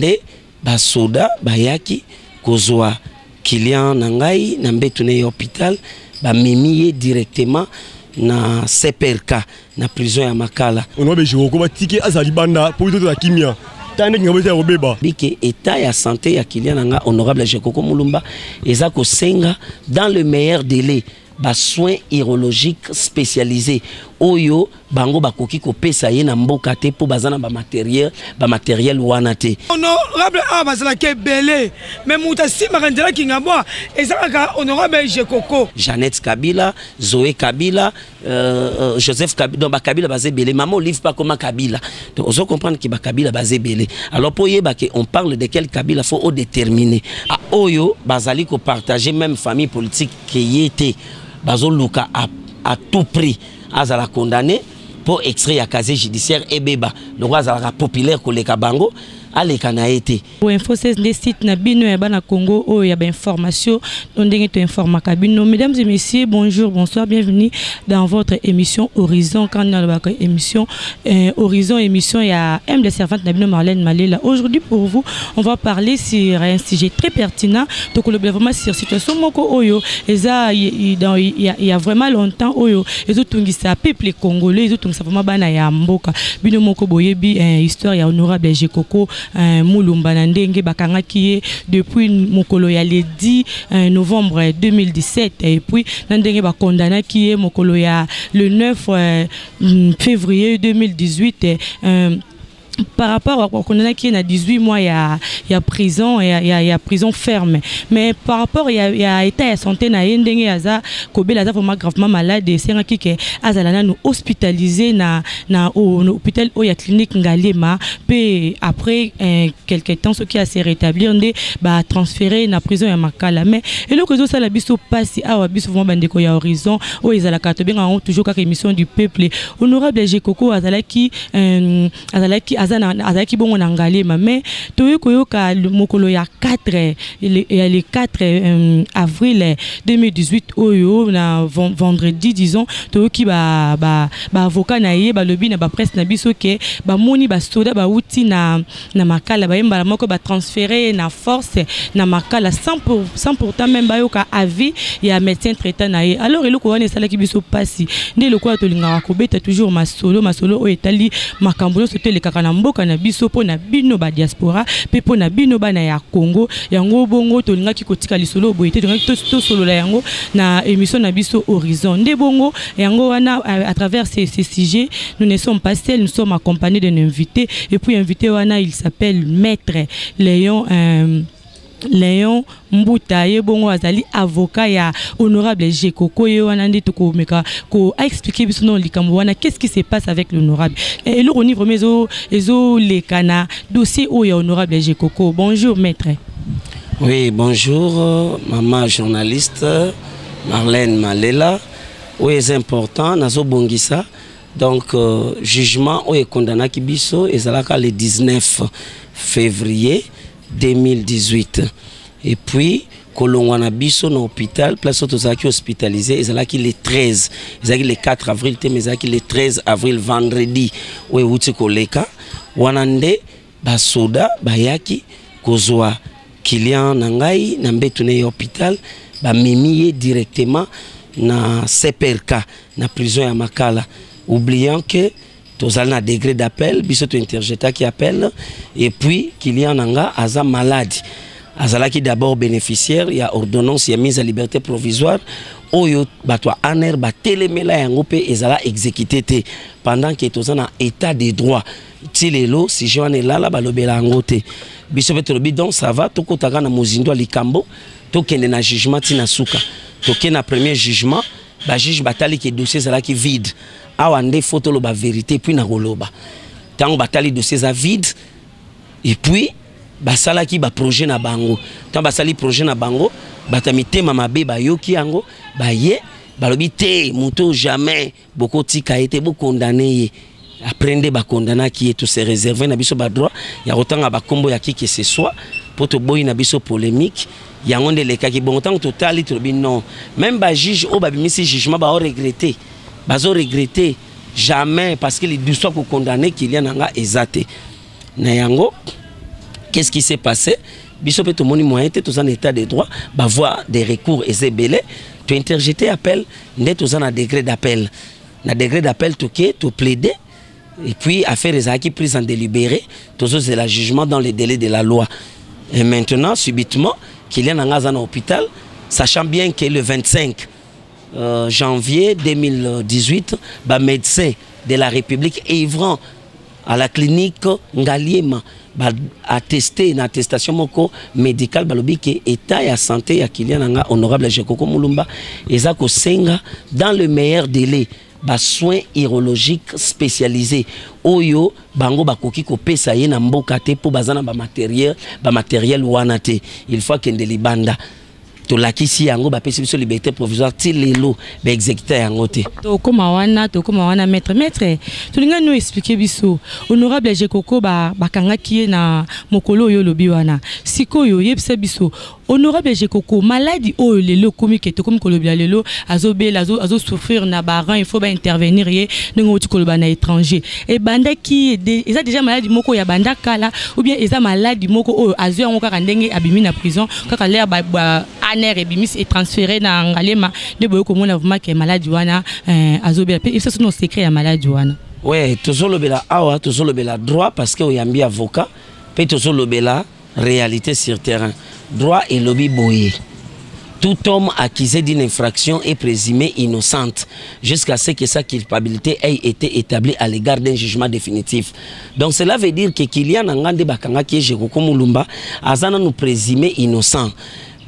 Nde basoda bayaki kozwa client na ngai na mbeto na ye hôpital, bamemi ye directement na CPRK, na prison ya Makala. Honorable Gecoco, batiki azala libanda mpo biso tozala kimia. Tala ndenge ngambo eza ya kobeba. Bike état ya santé ya client na nga honorable Gecoco Mulumba eza kosenga dans le meilleur délai basoins urologiques spécialisés oyo bango bakoki kopesa ye na mboka te, mpo baza na bamatériel wana te. Honorable awa bazalaki ebele, mais moto asimbaka nzela Kingabwa eza kaka honorable Gecoco. Jeannette Kabila, Zoé Kabila, Joseph Kabila, donc bakabila baza ebele. Mama Olive mpe akoma Kabila. Donc ozo comprendre ke bakabila baza ebele. Alors mpo oyeba ke on parle de quel Kabila, faut odéterminer. Oyo bazali kopartager même famille politique ke ye te, bazoluka à tout prix azala condamné mpo extrait ya casier judiciaire ebeba. Longo azalaka populaire koleka bango, aleka na ye te. Info 16 nde site na bino ya bana Congo oyo ya bainformation to ndenge toinformaka bino. Mesdames et messieurs, bonjour, bonsoir, bienvenue dans votre émission Horizon. Quand nalobaka émission Horizon, émission ya humble servante na bino Marlène Malela. Aujourd'hui, pour vous, on va parler sur un sujet très pertinent. Tokolobela vraiment sur situation moko oyo eza dans il y a vraiment longtemps, oyo ezotungisa peuple congolais, ezotungisa vraiment bana ya mboka. Bino moko boyebi histoire ya honorable Gecoco Mulumba, na ndenge bakangaki ye depuis mokolo ya le 10 novembre 2017, et puis na ndenge bakondanaki ye mokolo ya le 9 février 2018, par rapport à bakondamnaki ye na 18 mois ya prison, ya prison ferme. Mais par rapport ya état ya santé na ye, ndenge aza kobela, aza vraiment gravement malade, esengaki ke azala nanu hospitalisé na hôpital oyo ya clinique Ngaliema, mpe après quelque temps, soki ase rétablir, nde batransféré na prison ya Makala. Mais eloko ezosala biso mpasi awa, biso vraiment bandeko ya Horizon oyo ezalaka, tobengaka yango toujours kaka émission du peuple, honorable Gecoco azalaki aza na, azalaki bongo na Ngaliema. Mais toyei koyoka mokolo ya 4 ya le 4 avril 2018 oyo, na vendredi disons, toyoki baavocat ba na ye balobi na bapresse na biso ke bamoni basoda bauti na Makala, baye mbala moko batransféré na force na Makala sans pourtant même bayoka avis ya médecin traitant na ye. Alors eloko wana esalaki biso mpasi. Nde lokola tolingaka kobeta toujours masolo, masolo oyo etali makambo nyonso to elekaka na mboka na biso, mpo na bino badiaspora mpe mpo na bino bana ya Congo, yango bongo tolingaki kotika lisolo boye te. Tolingaki tosolola yango na émission na biso Horizon. Nde bongo yango wana, à travers ces sujets, nous ne sommes pas seuls, nous sommes accompagnés d'un invité. Et puis invité wana, il s'appelle maître Léon Mbuta. Ye bongo azali avocat ya honorable Gecoco. Ye wana nde tokomeka ko expliquer biso no likambo wana, qu'est-ce qui se passe avec l'honorable, eloko ni vraiment ezoleka na dossier oyo ya honorable Gecoco. Bonjour, maître. Oui, bonjour, maman journaliste Marlène Malela. Oyo eza important, nazobongisa. Donc jugement oyo ekondanaki biso ezalaka le 19 février 2018, et puis kolongwa na biso na hôpital, place oyo tozalaki hospitalisé, ezalaki le 13, ezalaki le 4 avril te, mais ezalaki le 13 avril, vendredi oyo euti koleka. Wana nde basoda bayaki kozwa client na ngai na mbeto na ye hôpital, bamemi ye directement na CPRK, na prison ya Makala, oubliant que tozali na degré d'appel. Biso tointerjetaki appel. Et puis client na nga aza malade, azalaki d'abord bénéficiaire ya ordonnance ya mise à liberté provisoire oyo bato ya ANR batelemela yango mpe ezala exécuté te, pendant ke toza na état de droit. Ti lelo sujet wana elala, balobela yango te. Biso mpe tolobi donc ça va, tokotaka na mozindo ya likambo, tokende na jugement ntina suka. Toke na premier jugement, bajuge batali ke dossier ezalaki vide. Awa nde faut toloba vérité. Puis na koloba, ntango batali dossier eza vide, et puis basalaki baprojet na bango. Ntango basali projet na bango, bato ya mitema mabe bayoki yango, baye, balobi te, moto jamais bokotika ye te, bokondane ye. Après nde bakondanaki ye. Tose réserve na biso badroit ya kotanga bakombo ya qui que ce soit, mpo toboyi na biso polémique. Yango nde elekaki bongo. Ntango totali, tolobi non, même bajuge oyo babimisi jugement baoregrete, bazoregrete jamais, parce que liduso ya kokondane client na nga eza te. Na yango Qu'est-ce qui s'est passé? Biso mpe tomoni moyen te, toza na état de droit, bavoie de recours eza ebele. Tointerjeter appel, nde toza na degré d'appel. Na degré d'appel, toke toplaide et puis affaire ezalaki prise en délibéré, tozozela jugement dans les délais de la loi. Et maintenant, subitement, client na nga aza na hôpital, sachant bien que le 25 janvier 2018, bamédecin de la République œuvrant à la clinique Ngaliema baatteste na attestation moko médicale, balobi ke état ya santé ya client na nga, honorable Jekoko Mulumba, eza kosenga dans le meilleur délai basoins urologiques spécialisés oyo bango bakoki kopesa ye na mboka te, mpo baza na bamatériel wana te. Il faut akende libanda. Tolakisi yango, bapesi biso liberté provisoire. Ti lelo baexécuter yango te. Tokóma wana, tokóma wana. Maître, tolinga no expliquer biso, honorable Jekoko, bakangaki ye na mokolo oyo olobi wana. Sikoyo oyebisa biso, honorable Jekoko, maladie oyo lelo okomi ke tokomi kolobela lelo, azobela, azosouffrir na bareins, il faut baintervenir ye ndenge oti koloba na étranger, ebandaki, eza déjà maladie moko ya banda kala ou bien eza maladie moko oyo azwi yango kaka ndenge abimi na prison, kaka l'heure ANR ebimisi etransféré na Ngaliema, nde boye komona vraiment ke maladie wana azobela? Mpe esa sono secret ya maladie wana? Ouais, tozolobela awa, tozolobela droit parce que oyambi avocat, mpe tozolobela réalité sur terrain. Droit elobi boye: tout homme accusé d'une infraction est présumé innocente jusqu'à ce que sa culpabilité ait été établie à l'égard d'un jugement définitif. Donc cela veut dire que client na nga nde bakangaki ye, Jekoko Mulumba, aza nanu présumé innocent.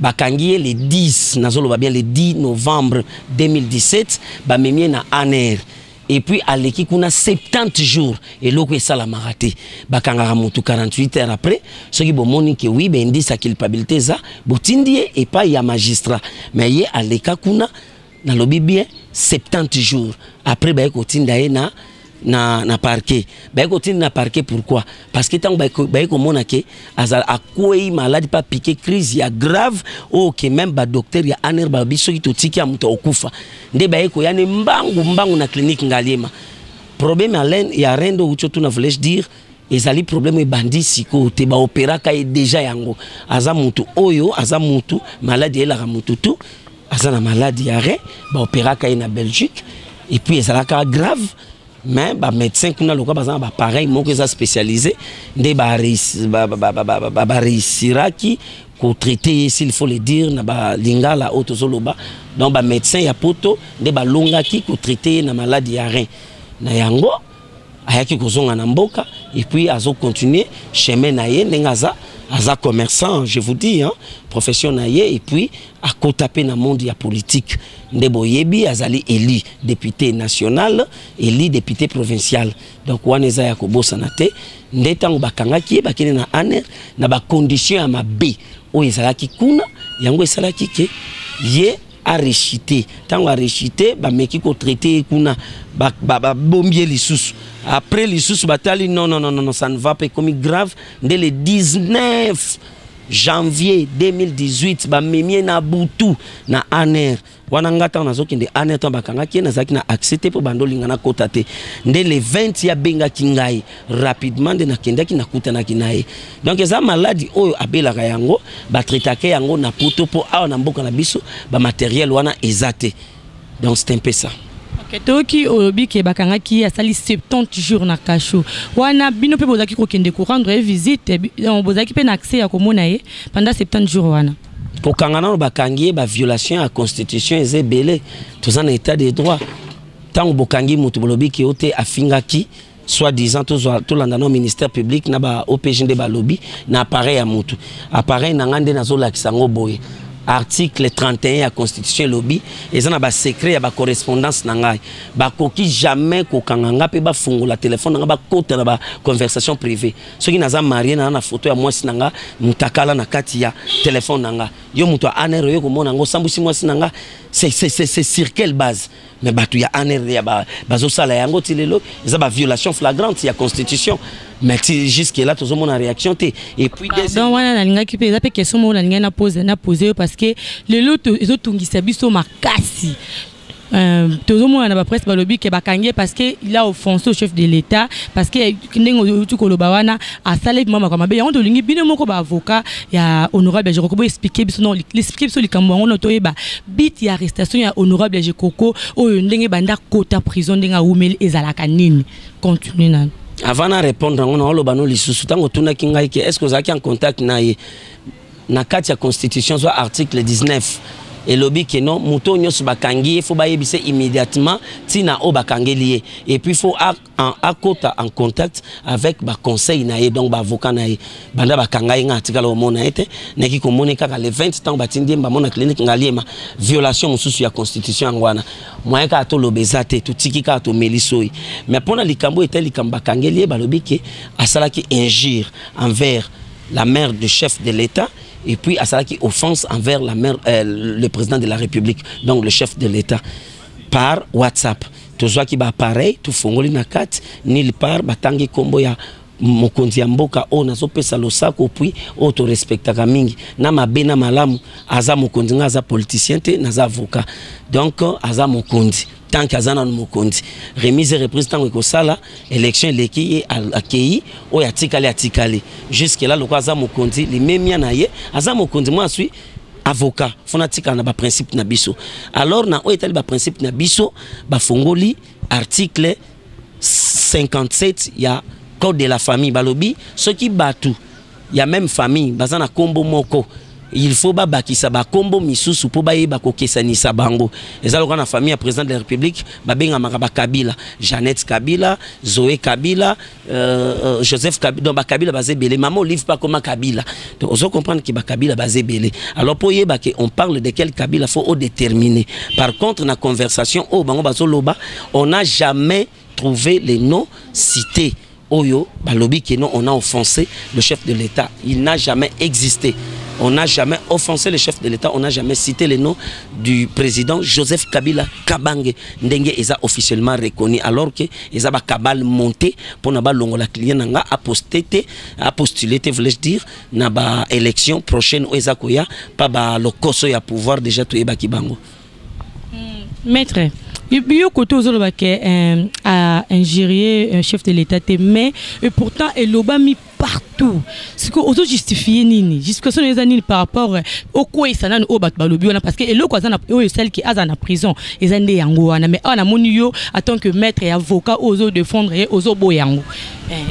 Bakangi ye le 10, nazoloba bien, le 10 novembre 2017, bamemi ye na ANR et puis aleki kuna 70 jours. Eloko esalamaka te. Bakangaka motu 48 heures après, soki bomoni ke oui, baindice ya culpabilité eza, botindi ye epai ya magistrat. Mais ye aleka kuna, nalobi bien, 70 jours. Après baye kotinda ye na parquet. Baye kotinda na parquet, pourquoi? Parce que ntango baye komona ke azala akwei maladie mpe apiquer crise ya grave oyo ke même badocteur ya ANR balobi soki totiki ya moto okufa, nde baye koya ne mbangu mbangu na clinique Ngaliema. Problème ya rein nde outi otuna, voulais-je dire, ezali problème ebandi sikoyo te. Baopéraka ye déjà yango. Aza mutu oyo aza mutu maladie eyelaka mutu tu. Aza na maladie ya rein, baopéraka ye na Belgique et puis ezalaka grave, mais bamédecin kuna lokola baza na baappareil moko eza spécialisé, nde baréussiraki kotraiter ye, s'il faut le dire na balingala oyo tozoloba. Donc bamédecin ya poto nde balongaki kotraiter ye na maladie ya rein. Na yango ayaki kozonga na mboka et puis azocontinue chemin na ye ndenge aza commerçant, je vous dis, hein, profession na ye, et puis akota mpe na monde ya politique. Nde boyebi, azali élu député national, élu député provincial. Donc wana eza ya kobosana te. Nde ntango bakangaki ye, bakende na ANR na bacondition ya mabe oyo ezalaki kuna, yango esalaki ke ye arechuter. Ntango arechuter, bameki kotraiter ye kuna, babombi ye lisusu. Après lisusu batali, non, non, non, non, ça ne va pas, ekomi grave. Nde le 19 janvier 2018, bamemi ye na butu na ANR wana. Nga ntango nazokende ANR, ntango bakangaki ye, nazalaki na accès te mpo bando olinga nakota te. Nde le 20 ye abengaki ngai rapidement, nde nakendaki, nakutanaki na ye. Donc eza maladie oyo abelaka yango, batraitaka yango na poto, mpo awa na mboka na biso bamatériel wana eza te. Donc c'est un peu ça. Ok, toyoki olobi ke bakangaki ye, asali 70 jours na cachot wana. Bino mpe bozalaki kokende korendre ye visite, bozalaki mpe na accès ya komona ye pendant 70 jours wana? Kokanga nano bakangi ye, baviolation ya constitution eza ebele. Toza na état de droit. Ntango bokangi moto, bolobi ke yo te, afingaki soi-disant, tolanda no ministère public na ba OPG nde balobi na appareil ya motu. Appareil na nga nde nazolakisa yango boye. Article 31 ya constitution elobi eza na basecret ya bacorrespondance na ngai. Bakoki jamais kokanga nga mpe bafungola telefone na nga, bakota na baconversation privée. Soki naza marié, naza na foto ya mwasi na nga mutakala na kati ya telefone na nga, yo moto ya ANR oyo komona yango, osambwisi mwasi na nga, c'est sur quelle base? Mais bato ya ANR ya bazosala yango ti lelo, eza baviolation flagrante ya constitution, mais ti jusque là tozomona réaction te. Et puis Pardon, wana nalingaki mpe, eza mpe question moko nalingaki napose yo, parce que lelo ezotungisa biso makasi. Tozomona na bapresse balobi ke bakangi ye parce que il a offensé au chef de l'État, parce que ndenge outi koloba wana, asali mwa makambo mabe. Yango tolingi bino moko baavocat ya honorable Jekoko boexpliquer biso, non, expliquer biso likambo yango, no toyeba but ya arrestation ya honorable Jekoko oyo, ndenge banda kota prison, ndenge awumeli, ezalaka nini. Continue nano. Avant na répondre yango, naoloba no lisusu, ntango otunaki ngai ke est ce que ozalaki en contact na ye, na kati ya constitution, zwa article 19, elobi ke non, moto oyo nyonso bakangi ye, faut bayebisa immédiatement ntina oyo bakangeli ye, et puis faut akota en contact avec baconseil na ye, donc baavocat na ye. Banda bakanga ye, nga atikala komona ye te. Naki komoni kaka le 20, ntango batindi ye bamona clinique Ngaliema. Violation mosusu ya constitution yango wana. Moyen kaka toloba eza te, totiki kaka, tomeli soi. Mais mpona likambo etali likambo bakangeli ye, balobi ke asalaki injure envers la mère du chef de l'État et puis asalaki offense envers la mère, le président de la République, donc le chef de l'État, par WhatsApp. Tozwaki baappareil, tofongoli na kati, nulle part batangi nkombo ya mokonzi ya mboka oyo nazopesa losako, puis oyo torespectaka mingi na mabe na malamu. Aza mokonzi, nga aza politicien te, naza avocat. Donc aza mokonzi, tant que aza nanu mokonzi, remise et reprise ntango ekosala élection eleki, ye akei, oyo atikali atikali. Jusque là, lokola aza mokonzi, limemia na ye, aza mokonzi. Moi suis avocat, faut natikala na baprincipe na biso. Alors na oyo etali baprincipe na biso, bafongoli article 57 ya code de la famille, balobi soki bato ya même famille baza na nkombo moko, il faut babakisa bakombo misusu mpo bayeba kokesanisa bango. Eza lokola na famille ya président de la République, babengamaka bakabila: Jeannette Kabila, Zoé Kabila, Joseph Kabila. Donc bakabila baza ebele. Mama Olive mpe akoma Kabila. Donc ozo comprendre ke bakabila baza ebele. Alors mpo oyeba ke on parle de quel Kabila, faut odéterminer. Par contre, na conversation oyo bango bazoloba, on n'a jamais trouvé les noms cités oyo balobi ke non, on a offensé le chef de l'État. Il n'a jamais existé. On n'a jamais offensé le chef de l'État, on n'a jamais cité le nom du président Joseph Kabila Kabange ndenge eza officiellement reconnu, alors que eza bakabale monté mpona balongola client na nga aposte te, apostulé te, voulais-je dire, na baélection prochaine oyo eza koya, pa balokoso ya pouvoir. Déjà toyebaki bango. Maître, yo kote ozoloba ke a injurier chef de l'État te, mais et pourtant elobami partout. Sikoyo ozojustifie nini? Justification eza nini par rapport okweyisa nani oyo bato balobi wana? Parce que eloko aza oyo esaliki aza na prison eza nde yango wana. Mais awa namoni yo en tant que maître ya avocat oyo ozodéfendre ye, ozoboya yango.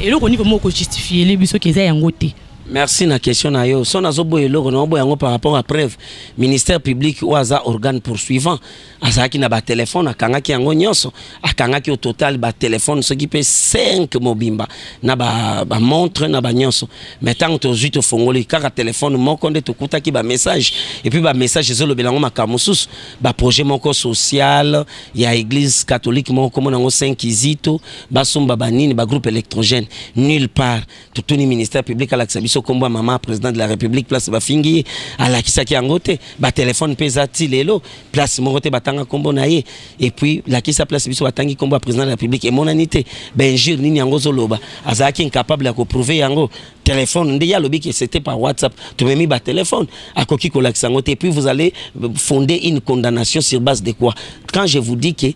Eloko nini vraiment okojustifiele biso ke eza yango te? Merci na question na yo. So nazoboya eloko, naoboya yango par rapport à preuve. Ministère public oyo aza organe poursuivant azalaki na batelefone, akangaki yango nyonso. Akangaki au total batelefone soki mpe 5 mobimba na bamontre, ba na banyonso. Mais ntango tozwi, tofongoli kaka telefone moko nde tokutaki bamessage, et puis bamessage ezolobela yango makambo mosusu, baprojet moko social ya église catholique moko, komona yango 5 Kizito, basomba banini, bagroupe électrogène. Nulle part totuni ministère public alakisa biso nkombo ya mama président de la République, place bafingi ye. Alakisaki yango te. Batelefone mpe eza ti lelo, place moko te batanga nkombo na ye. Et puis lakisa place biso batangi nkombo ya président de la République, emonani te. Bainjure nini yango ozoloba? Azalaki incapable ya koprouver yango. Téléphone nde ye alobi ke c'était par WhatsApp. Tomemi batelefone, akoki kolakisa yango te. Et puis vous allez fonder une condamnation sur base de quoi? Quand je vous dis que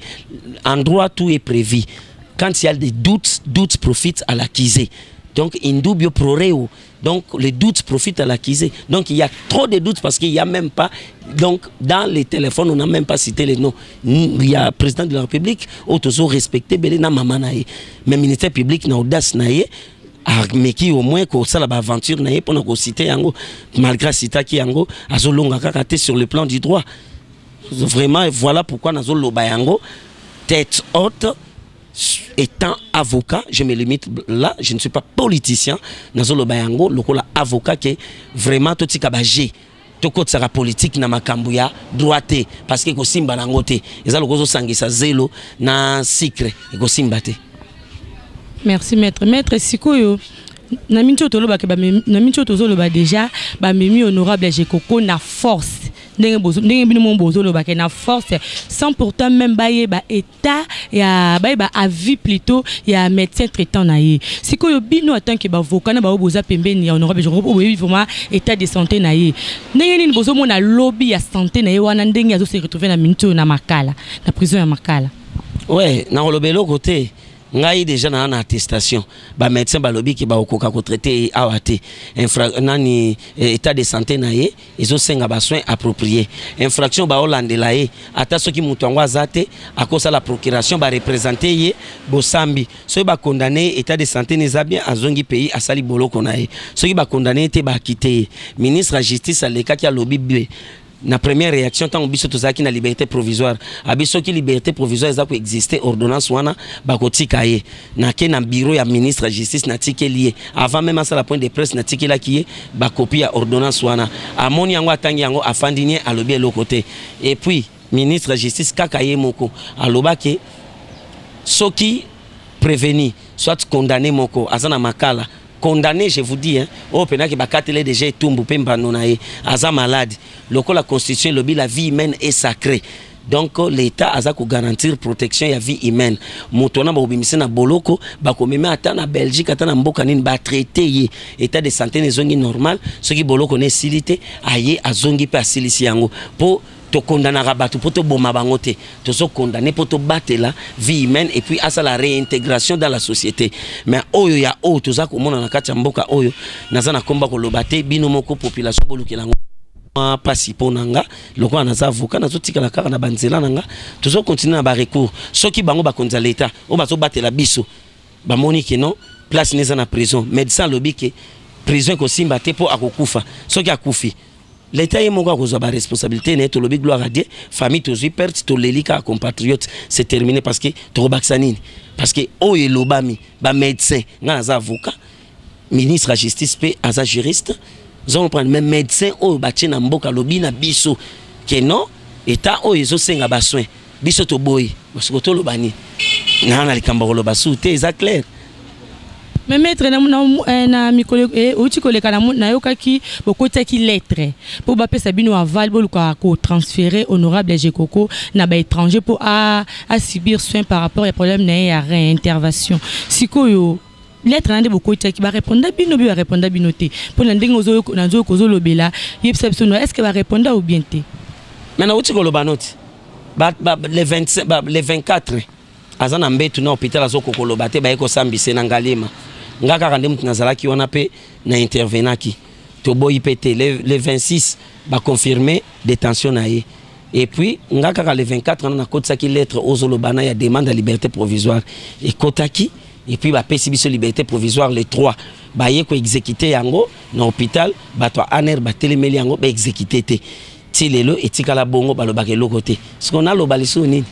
en droit tout est prévu, quand il y a des doutes, doutes profitent à l'accusé. Donc in dubio pro reo, donc les doutes profitent à l'accusé. Donc il y a trop de doutes parce qu'il n'y a même pas, donc dans les téléphones, on n'a même pas cité les noms. Il y a président de la République oyo tozo respecter bele na mama na ye. Mais ministère public, na audace na ye, ameki au moins kosala baaventure na ye mpona kociter yango. Malgré acitaki yango, azolonga kaka te sur le plan du droit. Vraiment, voilà pourquoi nazoloba yango tête haute. Étant avocat, je me limite là, je ne suis pas politicien, nazoloba yango lokola avocat ke vraiment totika baje tokotisaka politique na makambo ya droit te, parce que ekosimba nango te. Eza lokola ozosangisa zelo na sucre, ekosimba te. Merci, maître. Maître, sikoyo na minti oyo tolobaka, na minti oyo tozoloba, déjà bamemi honorable Jekoko na force. Ndenge bozo, ndenge bino mo bozolobaka na force, sans pourtant même bayeba état ya, bayeba avis plutôt ya médecin traitant na ye. Sikoyo bino, en tant que bavocat na bao boza pembeni ya honorable Gecoco, boyebi vraiment état de santé na ye ndenge nini? Bozomona lobi ya santé na ye wana ndenge azo se retrouver na minute oyo na Makala, na prison ya Makala? Ouais, nakoloba eloko te. Ngai déjà na attestation, bamédecin balobi ke bakokoka kotraite ye awa te. Infra, nani, état de santé na ye ezosenga basoin approprié. Infraction baolandela ye, ata soki moto yango aza te, akosala procuration, bareprésente ye, bosambi. Soki bakondane ye, état de santé na eza bien, azongi pays, asali boloko na ye. Soki bakondane ye te, baakite ye. Ministre ya Justice alekaki, alobi be na première réaction, ntango biso tozalaki na liberté provisoire, abi soki liberté provisoire eza koexiste, ordonnance wana, bakotika ye. Nake na bureau ya ministre ya Justice, natikeli ye avant même asala point de presse, natikelaki ye bakopi ya ordonnance wana. Amoni yango, atangi yango, afandi nie, alobi eloko te. Et puis ministre ya Justice kaka ye moko alobaki, soki prévenu soit condamné moko aza na Makala, condamné, je vous dis, hein, oyo mpenaki bakateli déjà etumbu mpe mbano na ye, aza malade, lokola Constitution elobi la vie humaine est sacrée, donc l'État aza kogarantir protection ya vie humaine, moto wana bakobimisa na boloko, bakomema ata na Belgique, ata na mboka nini, batraite ye, état de santé na ezongi normal. Soki boloko na esili te, aye azongi mpe asilisi yango. Mpo tokondanaka bato mpo toboma bango te, tozokondane mpo tobatela vie humaine et puis asala réintégration dans la société. Mais oyo ya oyo toza komona na kati ya mboka oyo, naza na komba koloba te. Bino moko population bolukela yango mpasi. Mpo na nga, lokola naza avocat, nazotikala kaka na banzela na nga, tozokontinue na barecours. Soki bango bakonzi ya l'État oyo bazobatela biso bamoni ke non, place na eza na prison, médecin alobi ke prison ekosimba te mpo akokufa, soki akufi, l'État ye moko akozwa baresponsabilité na ye. Tolobi gloire à Dieu. Famille tozwi perte, toleli kaka compatriote, c'est terminé, parce que tokobakisa nini? Parce que oyo elobami bamédecin, ngai naza avocat, ministre ya Justice mpe aza juriste, oza comprendre. Mais médecin oyo batie na mboka alobi na biso ke non, état oyo ezosenga basoin, biso toboyi. Siko toloba nini? Naa na likambo koloba su te, eza clair. Mais maître, na mikolo outi koleka, nayokaki bokotiaki lettre mpo bapesa bino aval, boluka kotransférer honorable Gecoco na baétranger mpo asubir soin par rapport ya problème na ye ya réintervention. Sikoyo lettre na nde bokotiaki, bareponda bino bi bareponda bino te? Mpo na ndenge nazoyoka ozolobela, yebisa biso no, est ce que bareponda ou bien te? Mais nauti koloba noti le 25, le 24 aza na mbetu na hôpital, azokoka koloba te. Baye kosambisa na Ngaliema, nga kaka nde motu nazalaki wana mpe na intervenaki, toboyi mpe te. Le 26 baconfirme détention na ye. Et puis nga kaka le 24 wana nakotisaki lettre ozoloba na ya demande ya liberté provisoire, ekotaki. Et puis bapesi biso liberté provisoire le 3. Baye koexécute yango na hôpital, bato ya ANR batelemeli yango, baexécute te. Ti lelo etikala bongo, balobaka eloko te. Siko naloba lisusu nini?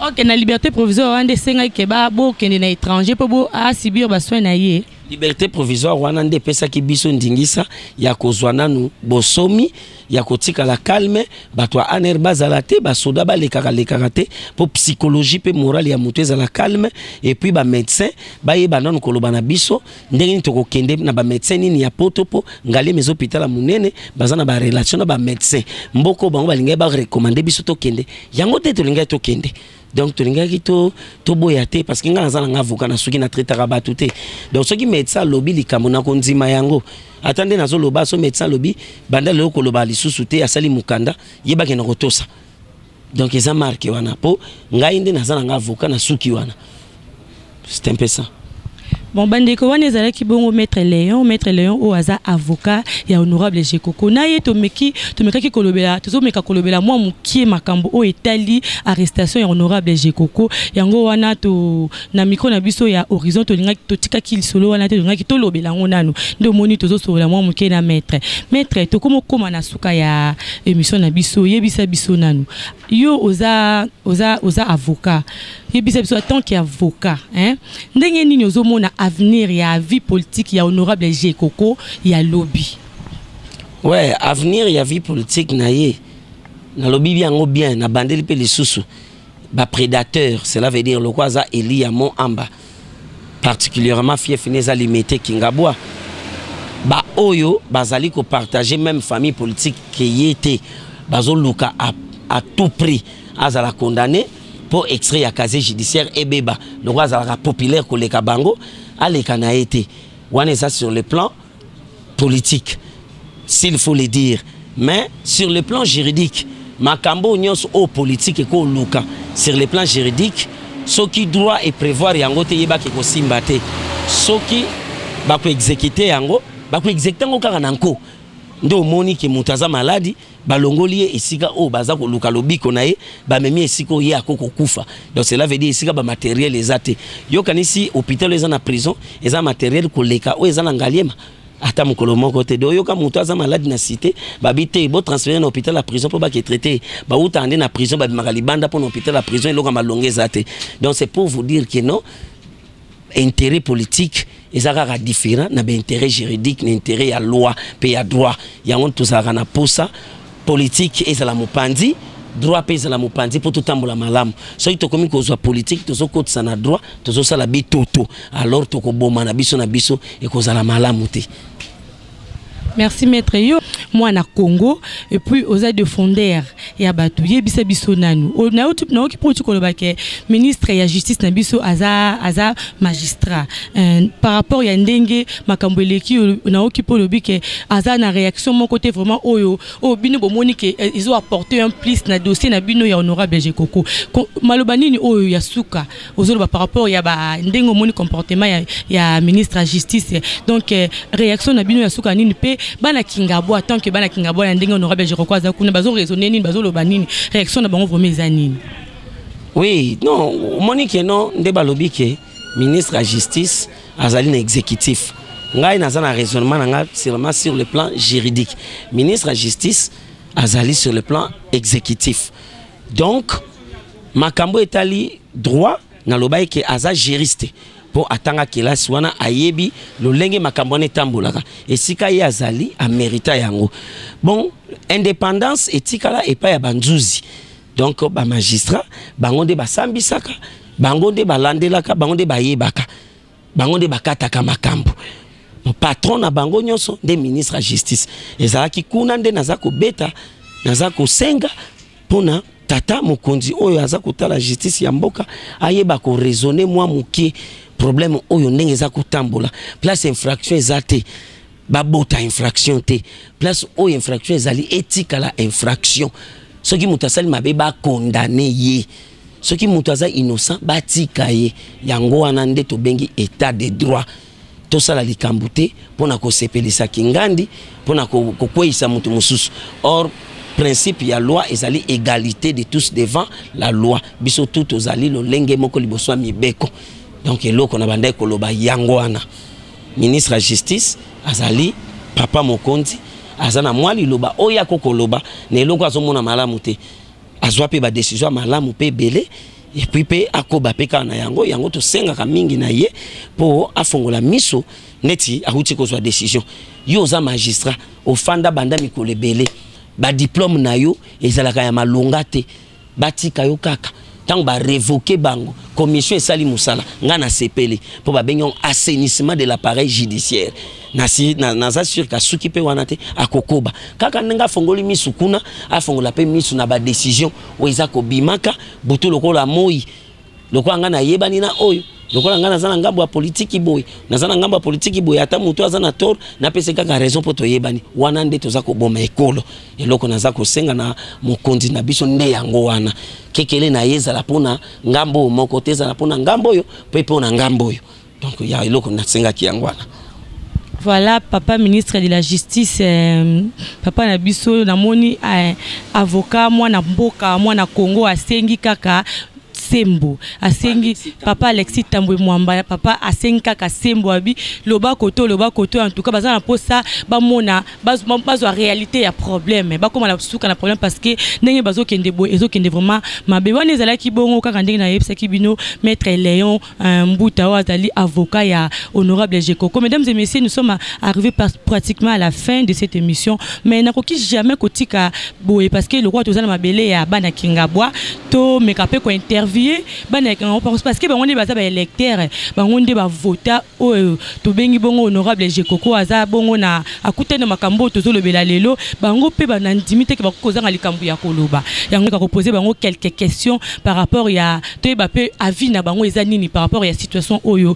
Ok, na liberté provisoire wana nde esengaki ke bokende na étranger mpo bo asubir basoin na ye? Liberté provisoire wana nde epesaki biso ndingisa ya kozwa nanu bosomi ya kotikala calme, bato ya ANR bazala te, basoda balekaka lekaka te, mpo psychologie mpe morale ya moto ezala calme. Et puis bamédecin bayeba nanu koloba na biso ndenge nini tokokende na bamédecin nini ya Poto, mpo Ngaliema eza hôpital ya monene, baza na barelation na bamédecin mboka oyo bango balingaki barekomande biso tokende. Yango te tolingaki tokende, donc tolingaki toboya te, parce que ngai naza nanga avocat, na soki natraitaka bato te. Donc soki médecin alobi likambo, na kondima yango. Ata nde nazoloba, so médecin alobi banda lelo koloba lisusu te, asali mokanda, yebaki na kotosa. Donc eza marke wana, mpo ngai nde naza nanga avocat na suki wana, c'est un peu ça. Bon, bandeko, wana ezalaki bongo maître Léon, maître Léon oyo aza avocat ya honorable Gecoco. Na ye tomeki, tomekaki kolobela, tozomeka kolobela mwa mokie makambo oyo etali arrestation ya honorable Gecoco. Yango wana to na micro na biso ya Horizon, tolingaki totikaki lisolo wana te, tolingaki tolobela yango nanu. Nde omoni tozosolola mwa moke na maître. Maître, tokómi okóma na suka ya émission na biso. Yebisa biso nanu, yo oza avocat, yebisa biso en tant qu'avocat, hein, ndenge nini ozomona avenir ya vie politique ya honorable Gecoco ya lobi? Ouais, avenir ya vie politique na ye, nalobi yango bien, nabandeli mpe lisusu, baprédateur, cela veut dire lokwa aza eli ya Mont Amba, particulièrement fief ne eza Limete Kingabwa, baoyo bazali kopartage même famille politique ke ye te. Bazoluka à tout prix azala condamné mpo extrait ya casier judiciaire ebeba, lokola azalaka populaire koleka bango, aleka na ye te. Wana eza sur le plan politique, s'il faut le dire. Mais sur le plan juridique, makambo nyonso oyo politique ekoluka sur le plan juridique, soki droit eprévoir yango te, yebaki ekosimba te. Soki bakoexécute yango, bakoexécute yango kaka na nko. Nde omoni ke moto aza maladi, balongoli ye esika oyo baza koluka lobiko na ye, bamemi esika oyo ye akoki kokufa. Donc cela veut dire esika bamatériel eza te. Yokanisi hôpital oyo eza na prison eza matériel koleka oyo eza na Ngaliema? Ata mokolo moko te. Do oyoka moto aza maladi na cité, babi te, botransfere na hôpital ya prison mpo bake traite. Bautaka nde na prison, babimaka libanda mpo na hôpital ya prison eloko ya malongo eza te. Donc c'est pour vous dire que non, intérêt politique eza kaka différent na baintérêt juridique, na intérêt ya loi mpe ya droit. Yango tozalaka na posa politique ezala mopanzi, droit mpe ezala mopanzi, mpo totambola malamu. Soki tokomi kozwa politique, tozokotisa na droit, tozosala bitoto, alors tokoboma na biso na biso, ekozala malamu te. Merci, maître. Yo mwana Congo et puis oza défendeur ya bato, yebisa biso nanu, nayoki mpo oti koloba ke ministre ya justice na biso aza magistrat. Par rapport ya ndenge makambo eleki, nayoki mpo olobi ke aza na réaction moko te vraiment oyo bino bomoni ke ezo apporter un plus na dossier na bino ya honorable Jekoko. Maloba nini oyo ya suka ozoloba par rapport ya ba ndenge omoni comportement ya ministre ya justice? Donc réaction na bino ya suka nini? Mpe bana Kingabwa, tant que bana Kingabwa, na ndenge honorable Jekoko aza kuna, bazoraisonne nini, bazoloba nini? Réaction na bango vraiment eza nini? Oui, non, omoni ke non, nde balobi ke ministre ya justice azali na exécutif. Ngai naza na raisonnement na ngai seulement sur le plan juridique. Ministre ya justice azali sur le plan exécutif. Donc makambo etali droit, naloba eke aza juriste mpo atanga kelasi wana, ayebi lolenge makambo wana etambolaka. Esika ye azali, amérita yango. Bon, indépendance etikala epai ya banzuzi, donc bamagistrat. Bango nde basambisaka, bango nde balandelaka, bango nde bayebaka, bango nde bakataka makambo. Patron na bango nyonso nde ministre ya justice. Ezalaki kuna nde naza kobeta, naza kosenga mpona tata mokonzi oyo aza kotala justice ya mboka ayeba koraisonne mwa moke problème oyo ndenge eza kotambola. Place infraction eza te, babota infraction te. Place oyo infraction ezali, etikala infraction. Soki moto asali mabe, bakondane ye. Soki moto aza innocent, batika ye. Yango wana nde tobengi état de droit. Tosala likambo te mpona kosepelisa kingandi, mpona kokweyisa moto mosusu. Or principe ya loi ezali égalité de tous devant la loi. Biso tu tozali lolenge moko liboso ya mibeko. Donc eloko na bandaki koloba yango wana. Ministre ya justice azali papa mokonzi, aza na mwa liloba oyo akokoloba na eloko azomona malamu te. Azwa mpe badécision ya malamu mpe ebele, et puis mpe akoba mpe kaka na yango. Yango tosengaka mingi na ye mpo afongola miso. Neti awuti kozwa décision, yo oza magistrat, ofanda banda mikolo ebele, badiplôme na yo ezalaka ya malonga te, batika yo kaka. Ntango barevoke bango, commission esali mosala, ngai nasepeli mpo babengi yango assainissement de l'appareil judiciaire. Naza sûr kasuki mpe wana te, akokoba kaka ndenge afongoli misu kuna, afongola mpe misu na badécision oyo eza kobimaka butu lokola moi. Lokola ngai nayebani na oyo, lokola ngai naza na ngambo ya politiki boye, naza na ngambo ya politiki boye, ata moto aza na tort, napesi kaka raison mpo toyebani. Wana nde toza koboma ekolo. Eloko naza kosenga na mokonzi na biso nde yango wana. Kekele na ye ezala mpona ngambo oyo moko te, ezala mpona ngambo oyo mpe mpona ngambo oyo. Donc ya eloko nasengaki yango wana. Voilà, papa ministre de la justice, papa na biso, namoni avocat, mwana mboka, mwana Congo, asengi kaka sembo. Asengi papa Alexis Tambwe Mwamba, papa asengi kaka sembo. Abi loba koto, loba koto. En tout cas baza na mposa bamona, bazwa réalité ya problème, bakóma na suka na problème, parce que ndenge bazokende boye, ezokende vraiment mabe. Wana ezalaki bongo kaka ndenge nayebisaki bino, maître Léon Mbuta oyo azali avocat ya honorable Jekoko. Mesdames et messieurs, nous sommes arrivés pratiquement à la fin de cette émission, mais nakoki jamais kotika boye, parce que lokola toza na mabele ya bana Kingabwa, tomeka mpe kointerview. Envie bana ya Kingabwa, parce que bango nde baza baélecteur, bango nde bavota oyo tobengi bongo honorable Jekoko. Aza bongo na akutani na makambo oyo tozolobela lelo. Bango mpe banandimi te ke bakoki kozanga likambo ya koloba. Yango ka kopose bango quelques questions par rapport ya toyeba mpe avis na bango eza nini par rapport ya situation oyo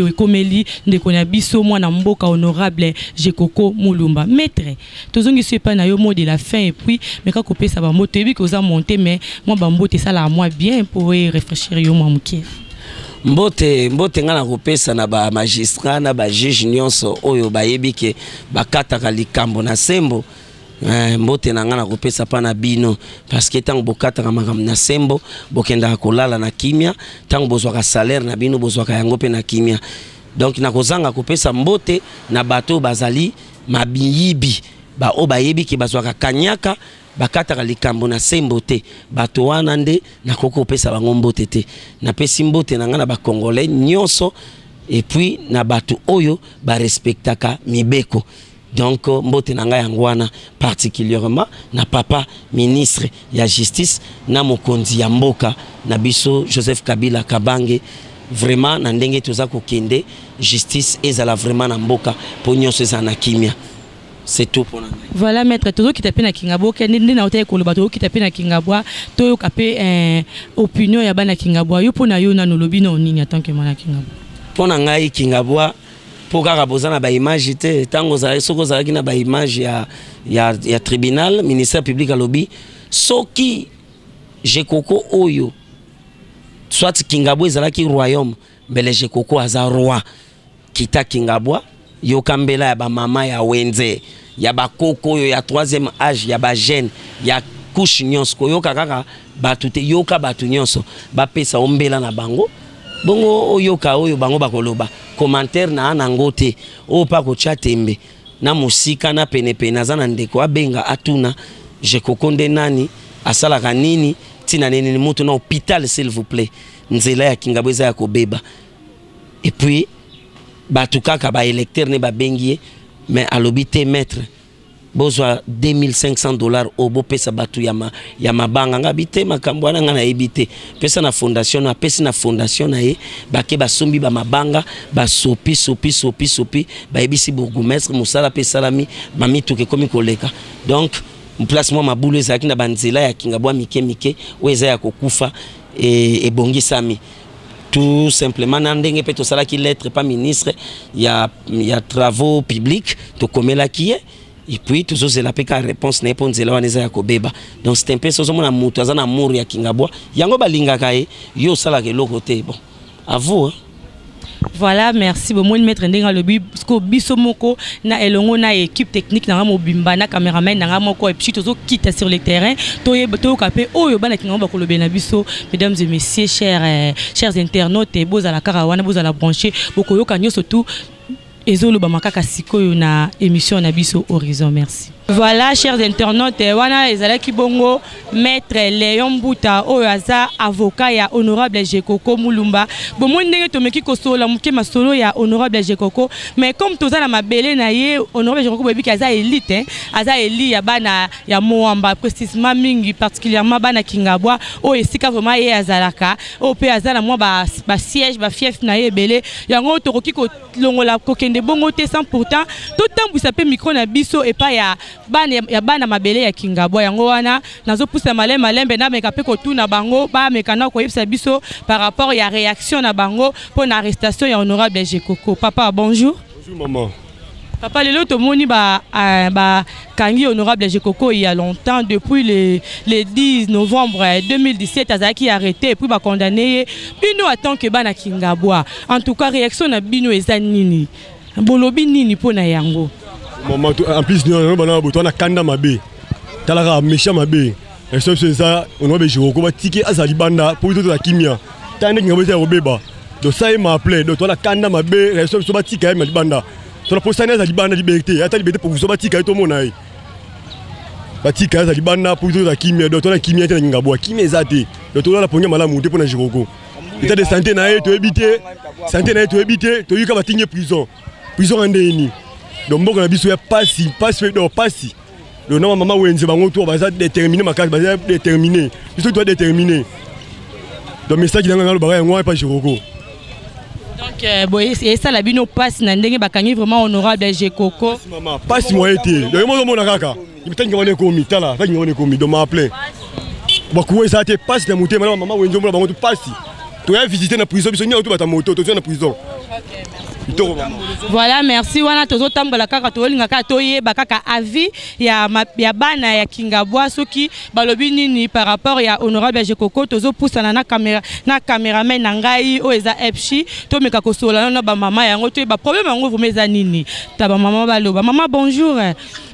ekomeli ndeko na biso, mwana mboka, honorable Jekoko Mulumba. Maître, tozongisi epai na yo, mot de la fin, et puis meka kopesa bambote. Toyebi ke oza monte, mais mwa bambote esalaka mwa bien mpo erafraîchir yo mwa moke. Mbote, mbote. Ngai na kopesa na bamagistrat na bajuge nyonso oyo bayebi ke bakataka likambo na sembo. Mbote na ngai na kopesa mpa na bino, parce que ntango bokataka makambo na sembo, bokendaka kolala na kimia. Ntango bozwaka salaire na bino, bozwaka yango mpe na kimia. Donc nakozanga kopesa mbote na bato oyo bazali mabiyibi, baoyo bayebi ke bazwaka kanyaka, bakataka likambo na sembo te. Bato wana nde nakoki kopesa bango mbote te. Napesi mbote na ngai na bacongolais nyonso et puis na bato oyo barespectaka mibeko. Donc mbote na ngai yango wana, particulièrement na papa ministre ya Justice na mokonzi ya mboka na biso, Joseph Kabila Kabange. Vraiment, na ndenge toza kokende, justice ezala vraiment na mboka mpo nyonso ezala na kimia. C'est tout pour ngai. Voilà, maître, tozokita mpe na Kingabwa. Okende nde na otaki koloba, tozokita mpe na Kingabwa, toyoka mpe opinion ya bana Kingabwa. Yo, mpo na yo nano, olobi na nini en tant que mwana Kingabwa? Mpo na ngai, Kingabwa, mpo kaka boza na baimage te. Ntango soki ozalaki na baimage ya tribunal, ministère public alobi soki Jekoko oyo, soit Kingabwa ezalaki royaume, mbele Jekoko aza roi. Kita Kingabwa, yoka mbela ya bamama ya wenze, ya bakoko oyo ya troisième âge, ya bajeune, ya couche nyonso. Koyoka kaka bato te, yoka bato nyonso bapesa o mbela na bango. Bongo oyoka oyo bango bakoloba, commentaire na nango te. Oyo mpa kotya tembe na mosika na penepene, aza na ndeko, abenga, atuna Jekoko nde nani, asalaka nini, ntina nini mutu na hôpital. S'il vous plaît, nzela ya Kingabwa eza ya kobeba. Et puis bato kaka baélecteur ne babengi ye, mais alobi te: "Maître, bozwa 2500 $ oyo, bopesa bato ya mabanga." Nga bi te, makambo wana nga nayebi te, pesa na fondation. Na apesi na fondation na ye, bake basombi bamabanga, basopi sopi sopi sopi, bayebisi bourgmestre, mosala mpe esalami, bamituka ekomi koleka. Donc place mwa mabulu ezalaki na banzela ya Kingabwa mike mike oyo eza ya kokufa, ebongisami tout simplement. Na ndenge mpe tosalaki lettre pa ministre ya Travaux publics, tokomelaki ye et puis tozozela mpe ka réponse na ye, mpo nzela wana eza ya kobeba. Donc c'est un peu, ozomona moto aza na amour ya Kingabwa, yango balingaka ye. Yo osalaka eloko te. Bon, à vous, hein? Voilà, merci. Bomoni maître ndenge alobi. Parce biso moko na elongo na équipe technique na nga mobimba, na caméraman na nga moko, et puis tozokita sur le terrain, toyeba, toyoka mpe oyo bana Kinga bakolobela na biso. Mesdames et messieurs, chers internautes, bozala kaka wana, bozala branché, bokoyoka nyonso tout ezolobama kaka sikoyo na émission na biso Horizon. Merci. Voilà, chers internautes, wana ezalaki bongo maître Léon Mbuta oyo aza avocat ya honorable Jekoko Mulumba. Bomoni ndenge tomeki kosolola moke masolo ya honorable Jekoko, mais comme toza na mabele na ye, honorable Jekoko, boyebi ke aza élite, hein? Aza élu ya bana ya Moamba, précisément mingi, particulièrement bana Kingabwa oyo esika vraiment ye azalaka, oyo mpe aza na mwa basiège, bafief na ye ebele. Yango tokoki kolongola kokende bongo te sans pourtant totambwisa mpe micro na biso epai ya bana, ya bana mabele ya Kingabwa. Yango wana nazopusa malembe malembe, nameka mpe kotuna bango, bameka na koyebisa biso par rapport ya réaction na bango mpo na arrestation ya honorable Jekoko. Papa, bonjour. Bonjour, maman. Papa, lelo tomoni bakangi honorable Jekoko. Il y a longtemps, depuis le 10 novembre 2017, azalaki arrêté et puis bacondamné ye. Bino en tant que bana Kingabwa, en tout cas réaction na bino eza nini? Bolobi nini mpo na yango? Mama, en plus bana boto wana kanda mabe, talaka méchant mabe. Réaction biso eza honorable Jekoko batiki azala libanda mpo biso tozala kimia. Tala ndenge Kingabwa eza ya kobeba. Donc ça ye maaple. Donc towana kanda mabe. Réaction biso, batika ye na libanda. Tona posani aza libanda, liberté, ata liberté provisoire, batika ye, tomona ye. Batika ye aza libanda mpo biso tozala kimia. Donc tona kimia te na Kingabwa, kimia eza te. Donc tolala pongi malamu te mpo na Jekoko. État de santé na ye toyebi te, santé na ye toyebi te. Toyebi kaka batingi ye prison. Prison ya ndeni? Donc mboka na biso ya pasi, pasi mpe donc pasi. Donc na mama wenze, bango to baza déterminé makasi, baza déterminé, biso toza déterminé. Donc message na nga nalobaka yango wana epa Jekoko. Donc boye esala bino mpasi na ndenge bakangi vraiment honorable Jekoko. Mama, pasi moye te. Donc yo mozomona kaka tangi wana ekomi, tala tangi wana ekomi. Donc ma plein bakuwa eza te, pasi na motema na mama wenze omona bango tu pasi. Toya visite na prison, biso nyonso tobata moto toza na prison. Kitoko mama. Voilà, merci. Wana tozotambola kaka, tolinga kaka toyeba kaka avis ya bana ya Kingabwa, soki balobi nini par rapport ya honorable ya Jekoko. Tozopusana na caméra, na cameraman na ngai oyo eza Epshi. Tomeka kosolola nano bamama yango, toyeba problème yango vraiment eza nini. Ta bamama baloba. Mama, bonjour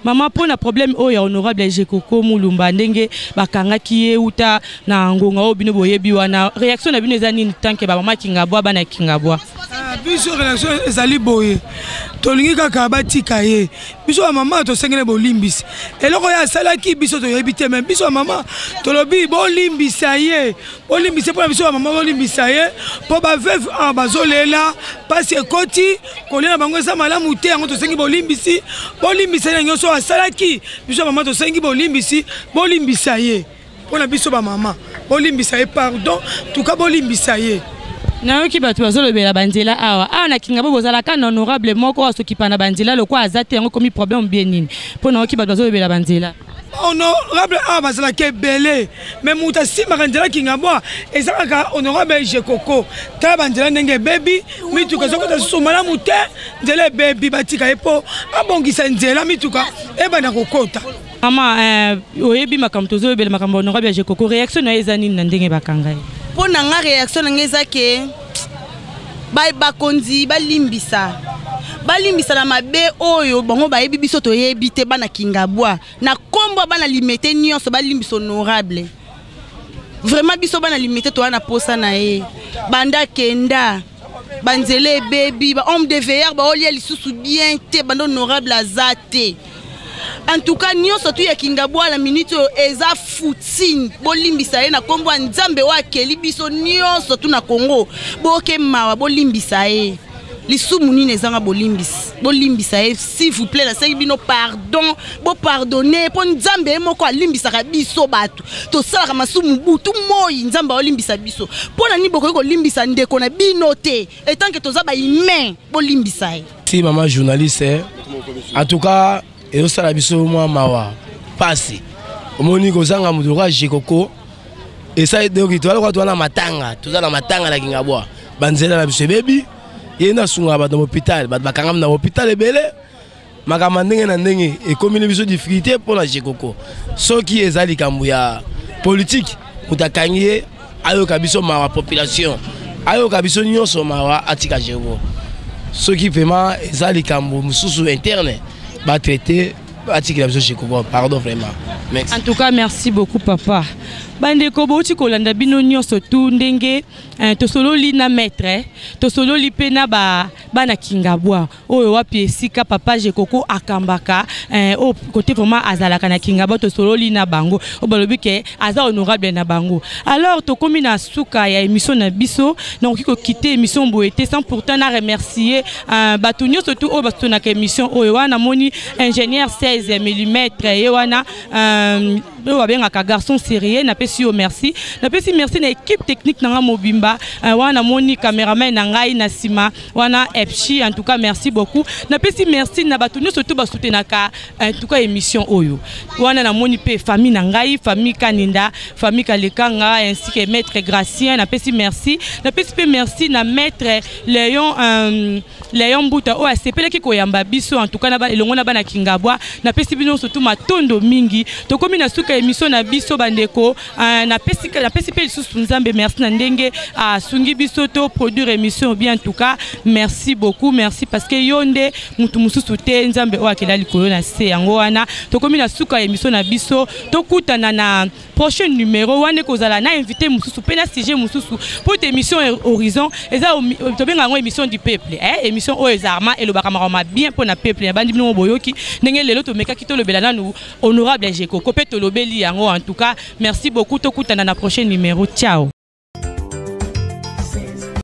mama. Mpona problème oyo ya honorable ya Jekoko Mulumba, ndenge bakangaki ye uta na ngonga oyo bino boyebi wana, réaction na bino eza nini tant que bamama Kingabwa, bana ya Kingabwa? Ah, biso relation ezali boye, tolingi kaka batika ye. Biso bamama tosengeli bolimbisi. Eloko oyo asalaki, biso toyebi te, mais biso bamama tolobi bolimbisa ye, bolimbisa mpona biso bamama, bolimbisa ye mpo baveuve awa bazolela mpasi, ekoti kolia na bango eza malamu te. Yango tosengi bolimbisi, bolimbisa ye na nyonso asalaki. Biso bamama tosengi bolimbisi, bolimbisa ye mpona biso bamama, bolimbisa ye, pardon tuka, bolimbisa ye. Nayoki bato bazolobela banzela awa. Awa na Kingabwa bozalaka na honorable moko asokipa na banzela, lokwa aza te, yango ekomi problème bien nini? Mpo nayoki bato bazolobela banzela. Honorable awa bazalaka ebele, mais moto asimbaka nzela Kingabwa eza kaka honorable Jekoko. Tala banzela ndenge ebebi, mituka ezokota susu malamu te, nzela ebebi. Batika ye mpo abongisa nzela, mituka ebanda kokota. Mama, oyebi makambo tozoyebela, makambo honorable ya Jekoko, réaction na ye eza nini na ndenge bakanga ye? Mpo na nga, réaction na nga eza ke bakonzi balimbisa, balimbisa na mabe oyo bango bayebi, biso toyebi te. Bana Kingabwa, na nkombo ya bana Limete nyonso, balimbisa honorable. Vraiment, biso bana Limete toza na posa na ye. Banda kenda, banzela ebebi, bahomme de veillard baolia lisusu bien te banda honorable aza te. En tout cas, nyonso tu ya Kingabwa na minute oyo eza futine. Bolimbisa ye na nkombo ya Nzambe oyo akeli biso nyonso tu na Congo. Boke mawa, bolimbisa ye. Lisumu nini ezanga bolimbisi? Bolimbisa ye, s'il vous plaît. Nasengi bino pardon, bopardonne mpo Nzambe ye moko alimbisaka biso. Bato tosalaka masumu butu moi, Nzambe aolimbisa biso. Mpo na nini bokoki kolimbisa ndeko na bino te étant que toza bahumain? Bolimbisa ye. Si mama journaliste, en tout cas ezosala biso mwa mawa, pasi. Omoni kozanga moto lokola Jekoko esali, donc toza lokola toza na matanga, toza na matanga na Kingabwa. Banzela na biso ebebi, ye nde asungaka bato na hôpital, bato bakangami na hôpital ebele, makambo ya ndenge na ndenge ekomeli biso difficulté mpo na Jekoko. Soki eza likambo ya politike, moto akangi ye ayoka biso mawa, population ayoka biso nyonso mawa, atika Jeko. Soki vraiment eza likambo mosusu interne, batraite, batikela biso Jekoko, pardon vraiment. Merci. En tout cas, merci beaucoup papa. Bandeko bouti kolanda bino nyonso tu ndenge tosololi na maître, tosololi mpe na bana Kingabwa oyo wapi esika papa Jekoko akambaka, oyo côté vraiment azalaka na Kingabwa. Tosololi na bango oyo balobi ke aza honorable na bango. Alors tokomi na suka ya émission na biso. Nakoki kokite émission boye te sans pourtant na remercier bato nyonso tu oyo basoutenaka émission oyo. Wana namoni ingénieur 16 mm, ye wana oyo babengaka garçon sérieux, napesi yo merci. Napesi merci na équipe technique na nga mobimba. Wana namoni caméraman na ngai na nsima wana, Epchi, en tout cas merci beaucoup. Napesi merci na bato nyonso to basoutenaka en tout cas émission oyo. Wana namoni mpe famille na ngai, famille Kaninda, famille Kalekanga, ainsi que maître Gracien, napesi merci. Napesi mpe merci na maître Léon, Léon Mbuta oyo asepelaki koyamba biso, en tout cas na elongo na bana Kingabwa. Napesi bino surtout matondo mingi. Tokomi na suka émission na biso, bandeko. Napesi mpe lisusu Nzambe merci na ndenge asungi biso to produire émission bien. En tout cas merci beaucoup, merci, parce que yo nde mutu mosusu te, Nzambe oyo akela likolo na se. Yango wana tokomi na suka émission na biso. Tokutana na prochain numéro wana, ekozala na invité mosusu mpe na sujet mosusu, mpo ete émission Horizon eza, tobenga yango émission du peuple, eh? Émission oyo ezalama elobaka makambo bien mpo na peuple. Na bandi bino boyoki ndenge lelo tomekaki tolobela nanu honorable Jekoko mpe tolobeli yango. En tout cas merci beaucoup, tokutana na prochain numéro. Ciao.